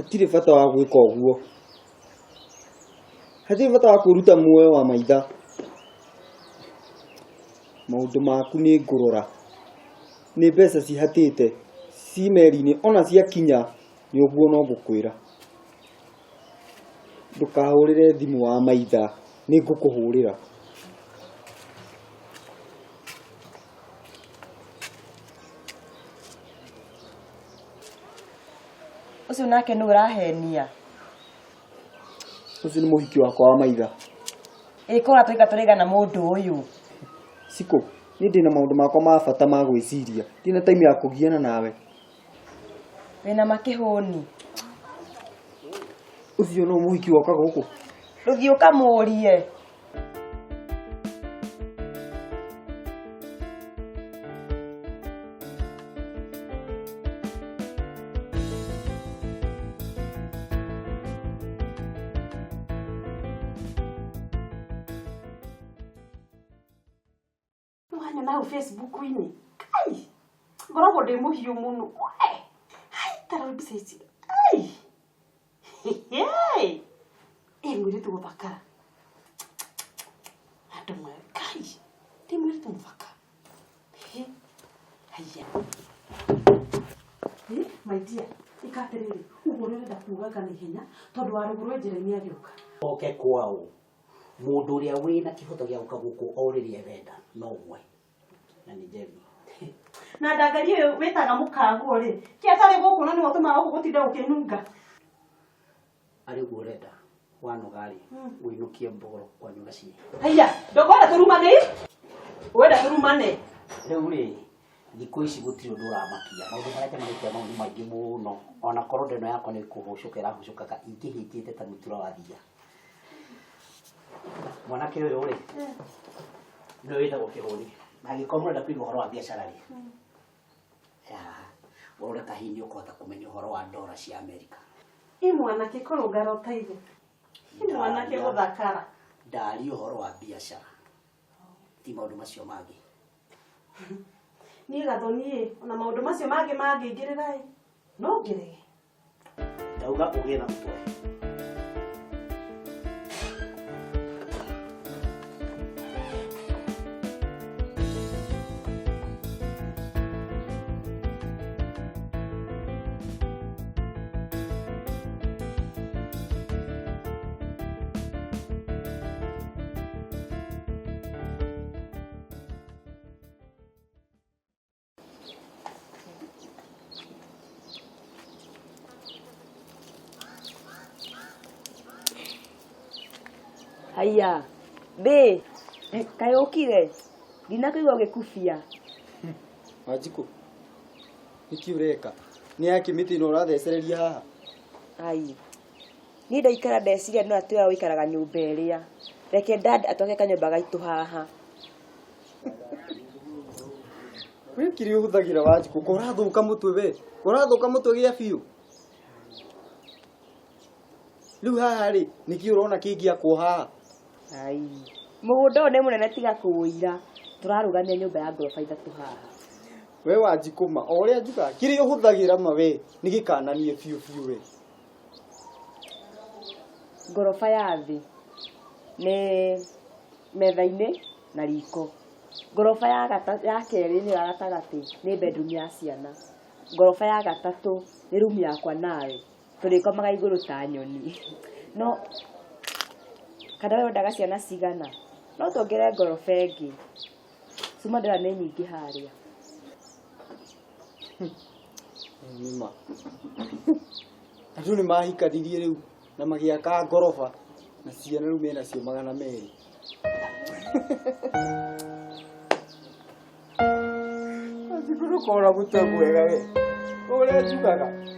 Hatirĩ bata wa gwĩka ũguo. Hatirĩ bata wa kwĩruta muoyo wa maitha. Maũndũ maku nĩ ngũrora. Nĩ mbeca cihatĩte ci meri-inĩ ona ciakinya nĩ ũguo no ngũkwĩra. Ndũkahũrĩre thimũ wa maitha nĩ ngũkũhũrĩra. Ũcio nake nũ ũrahenia? Ũcio nĩ mũhiki wakwa wa maitha. Ĩ kora tũiga tũrĩgana mũndũ ũyũ. Cikũ, niĩ ndĩna maũndũ makwa ma bata ma gwĩciria. Ndirĩ na time ya kũgiana nawe. Wĩna makĩhũni. Ũcio no mũhiki woka gũkũ. Rũthiĩ ũkamũrie. Nĩwanyona hau Facebook-inĩ kai ngoragwo ndĩ mũhiũ mũno we hai tarora mbica ici ai Hehe. Ĩ mũirĩtu gũthakara andũ mwe kai ndĩ mũirĩtu mũthaka He. Haiya. Ĩ, my dear ĩka atĩrĩrĩ ũguo ũrĩa ũrenda kugaga na ihenya tondũ wa rũgũrũ e njĩra-inĩ agĩũka. Oke kwao Mũndũ ũrĩa wĩna kĩhoto gĩa gũka gũkũ o rĩrĩa arenda no ũmwe na nĩ Jemmy. Na ndangari ũyũ wĩtaga mũkaguo rĩ, kĩ atarĩ gũkũ na nĩwe ũtũmaga gũkũ gũtinde gũkĩnunga? Arĩ ũguo ũrenda wanoga rĩ, ũinũkie mboro kwanyu gaciĩ. Haiya, ndũkwenda tũrumane? Wenda tũrumane? Rĩu rĩ, thikũ ici gũtirĩ ũndũ ũramakia maũndũ marĩa njemanĩtie namo nĩ maingĩ mũno ona korwo ndeno yakwa nĩ kũhũcũka ĩrahũcũkaga ingĩhĩnjĩte ta mũtura wa thiia mwanake ũyũ rĩ nĩwe wĩtagwo kĩhũni na angĩkorwo mũrenda kũigua ũhoro wa biacara rĩ ya ũrore kahinda nĩ ũkũhota kũmenya ũhoro wa ndora cia Amerika Ĩ mwanake kũrũngara ta ithe. Ĩ mwanake gũthakara. Ndaria ũhoro wa biacara ti maũndũ macio mangĩ. Niĩ Gathoni ĩ, ona maũndũ macio mangĩ mangĩingĩrĩra ĩ, no ngĩrege. Ndauga ũgĩe na mũtwe. Haiya, thĩ, kaĩ ũkire? Ndinakũigua ũgĩkubia. Wanjikũ, nĩkĩ ũreka? Nĩ yakĩ mĩtĩ ĩno ũrathecereria haha? Ai, Niĩ ndaikara ndeciria no atĩ ũrĩa ũikaraga nyũmba ĩrĩa. Reke dad atwake kanyũmba gaitũ haha. We kĩrĩa ũhũthagĩra Wanjikũ, ko ũrathũka mũtwe we, ko ũrathũka mũtwe gĩa biũ. Rĩu haha rĩ, nĩkĩ ũrona kĩngĩakwo haha? Ai, mũgũnda ũyũ nĩ mũnene tiga kũũira. Tũrarũgamia nyũmba ya ngoroba ithatũ haha. We Wanjikũ ma, o ũrĩa njugaga, kĩrĩa ũhũthagĩra ma we, nĩ gĩkananie biũ biũ we. Ngoroba ya thĩ nĩ metha-inĩ na riko. Ngoroba ya ya kerĩ nĩyo ya gatagatĩ nĩ bedroom ya ciana. Ngoroba ya gatatũ nĩ room yakwa nawe, tũrĩkomaga igũrũ ta nyoni. No kana we wendaga ciana cigana? No tuongerere ngoroba ĩngĩ. Cuma ndĩrona nĩ nyingĩ harĩa. Nĩma. Andũ nĩ mahikanirie rĩu na magĩaka ngoroba na ciana rĩu menacio 200. Wanjikũ ndũkorwo na mũtwe mwega we. Ũrĩa njugaga.